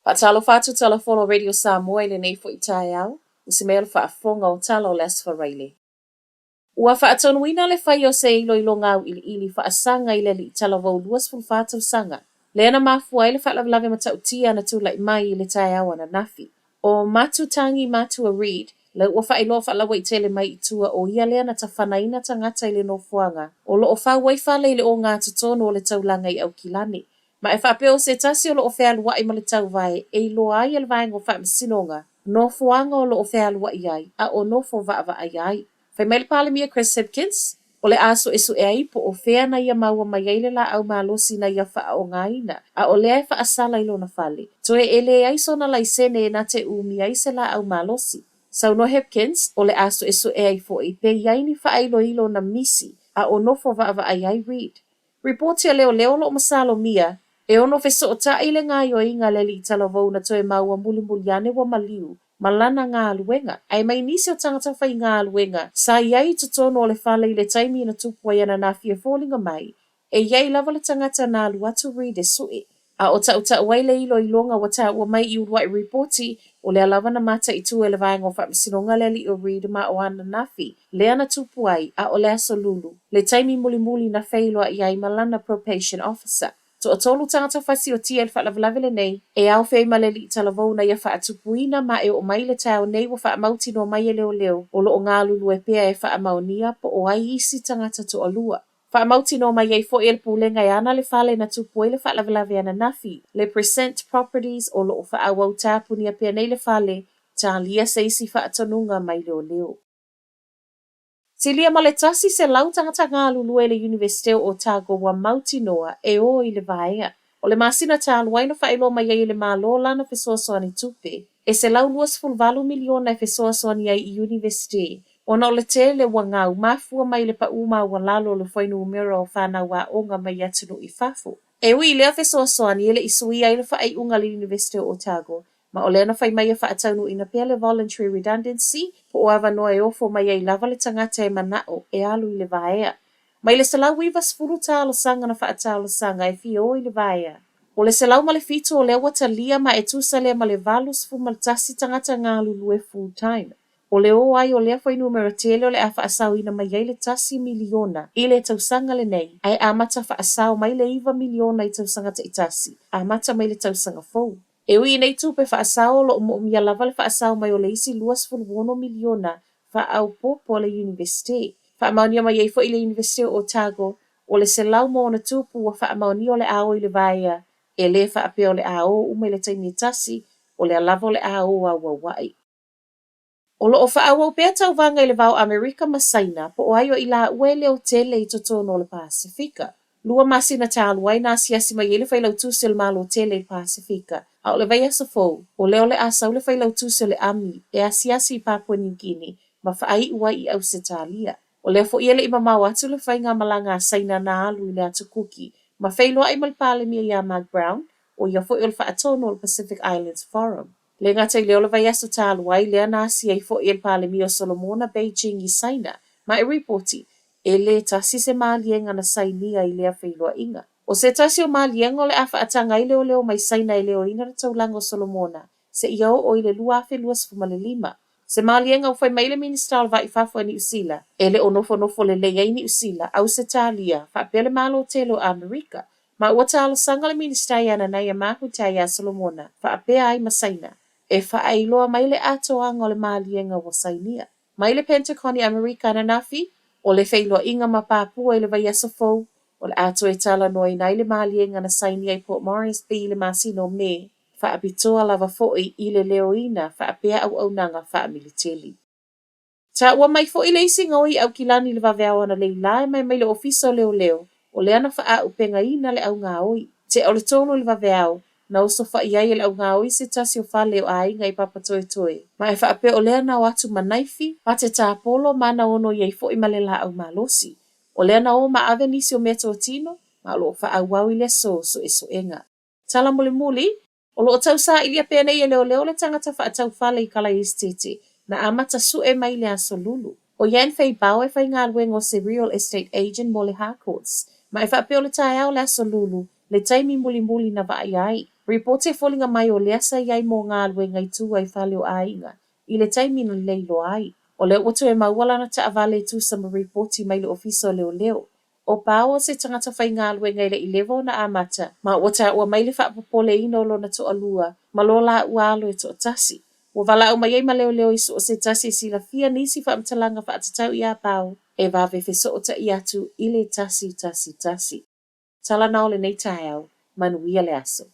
Faatalofa atu Tala Folo Radio Samoa i lenei foi taeao, usi mai o le faafofoga o tala o le Aso Faraile. Ua faatonuina le fai o se iloiloga auiliili faasaga i le alii talavou 24 tausaga, lea na mafua ai le faalavelave matautia na tulai mai i le taeao ananafi. ʻO Matu Tangi Matua Reid, lea ua faailoa faalauaitele mai i tua ʻo ia lea na tafanaina tagata i le nofoaga o lo o fau ai fale i le ogatotonu o le taulaga i Aukilani. Ma e faapea o se tasi o lo o fealuai ma le tauvae e iloa ai e le vaega o faamasinoga nofoaga o lo o fealuai ai a o nofo vaavaai ai. Fai mai le Palemia Chris Hipkins, o le a suesue ai po o fea na ia maua mai ai le laau malosi na ia faaaogaina, a o lea e faasala i lona fale, toe e leai sona laisene na te umia ai se laau malosi. Saunoa Hipkins, o le a suesue ai foi pe i ai ni faailoilo na misi a o nofo vaavaai ai Reid. Ripoti a leoleo o lo o masalomia, e ono fesootai le gaoioiga a le alii talavou na toe maua mulimuli ane ua maliu ma lana galuega, ae mai nisi o tagata faigaluega sa i ai i totonu o le fale i le taimi na tupu ai ananafi e foliga mai, e i ai lava le tagata na alu atu Reid e sue. A o tautau ai le iloiloga ua taua mai i uluai ripoti, o lea lava na mataitu e le vaega o faamasinoga le alii o Reid ma o ananafi, lea na tupu ai, a o le aso Lulu, le taimi mulimuli na feiloai ai ma lana probation officer. Toatolu tagata fasiotia i le faalavelave lenei, e aofia ai ma le alii talavou na ia faatupuina ma e oo mai le taeao nei ua faamautinoa mai e leoleo o lo o galulue pea e faamaonia po o ai isi tagata toalua. Faamautinoa mai ai foi e le pulega e ana le fale na tupu ai le faalavelave ananafi, le Precinct Properties o lo o faaauau tapunia pea nei le fale, talia se isi faatonuga mai leoleo. Silia ma le 100 tagata galulue i le Iunivesite o Otago ua mautinoa e o i le vaea. O le masina talu ai na faailoa mai ai e le Malo lana fesoasoani tupe e $128 miliona e fesoasoani ai i Iunivesite ona o le tele ua gau mafua mai le pau maualalo o le fuainumera o fanau aoga mai atunuu i fafo. E ui i lea fesoasoani e le i suia ai le faaiuga a le Iunivesite o Otago, ma o lea na fai mai e faataunuuina pea le voluntary redundancy po o avanoa e ofo mai ai lava le tagata e manao e alu i le vaea. Mai le 190 talosaga na faatalosaga e fia o i le vaea. O le 107 o lea ua talia ma e tusa lea ma le 81 tagata galulue full time. O le o ai o lea fuainumera tele o le a faasaoina mai ai le 1 miliona i le tausaga lenei, ae amata faasao mai le 9 miliona i tausaga taitasi, amata mai le tausaga fou. E ui i nei tupe faasao o lo o moomia lava le faasao mai o le isi 26 miliona faaopoopo a le Iunivesite. Faamaonia mai ai foi le Iunivesite o Otago o le 100+ ua faamaonia o le a o i le vaea, e le faapea o le a o uma i le taimi e tasi, o lea lava o le a o auauai. O lo o faaauau pea tauvaga i le va o Amerika ma Saina po o ai o i laua e leotele i totonu o le Pasefika. 2 masina talu ai na asiasi mai ai le failautusi o le Malo tele i le Pasefika, a o le vaiaso fou, o lea o le a sau le failautusi o le ami e asiasi i Papua New Guinea ma faaiu ai i Ausetalia. O lea foi e le i mamao atu le faigamalaga a Saina na alu i le atu Kuki ma feiloai ma le Palemia iā Mark Brown, o ia foi o le faatonu o le Pacific Islands Forum. Le gata i lea o le vaiaso talu ai lea na asi ai foi e le Palemia o Solomona Beijing i Saina, ma e ripoti, e le tasi se maliega na sainia i lea feiloaiga. O se tasi o maliega o le a faataga ai leoleo mai Saina e leoina le taulaga o Solomona seia oo i le 2025. Se maliega ua fai mai le Minisita o le Va i Fafo a Niu Sila, e le o nofonofo lelei ai Niu Sila, Ausetalia, faapea le Malo tele o Amerika, ma ua talosaga le Minisita ia Nanaia Mahuta iā Solomona, faapea ai ma Saina, e faailoa mai le atoaga o le maliega ua sainia. Mai le Pentagon i Amerika ananafi, o le feiloaiga ma Papua i le vaiaso fou, o le a toe talanoaina ai le maliega na sainia i Port Moresby i le masina o Me, faapitoa lava foi i le leoina faapea auaunaga faamiliteli. Taua mai foi le isi gaoi i Aukilani i le vaveao analeila e mai mai le ofisa o leoleo, o lea na faaupegaina le augaoi. Tea o le 3 i le vaveao, na osofai ai e le augaoi se tasi o fale o aiga i Papatoetoe. Ma e faapea o lea na o atu ma naifi, pate tāpolo ma na ono i ai foi ma le laau malosi. O lea na o ma ave nisi o meatotino, ma o lo o faaauau i le aso suesuega. Tala mulimuli, o lo o tausailia pea nei e leoleo le tagata faatau fale i Kalaesetete, na amata sue mai le aso Lulu. O Yan Fei Bao e faigaluega o se real estate agent mo le Harcourts. Ma e faapea o le taeao le aso Lulu, le taimi mulimuli na vaaia ai. Ripoti e foliga mai o lea sa i ai mo galuega i tua i fale o aiga i le taimi na le iloa ai. O lea ua toe maua lana taavale e tusa ma ripoti mai le Ofisa o Leoleo. ʻO Pao o se tagata faigaluega e le i leva ona amata, ma ua taua mai le faapopoleina o lona toalua ma lo laua alo e toatasi. Ua valaau mai ai ma leoleo i so o se tasi e silafia nisi faamatalaga faatatau iā Pao e vave fesootai atu i le 111. Tala na o lenei taeao, manuia le aso.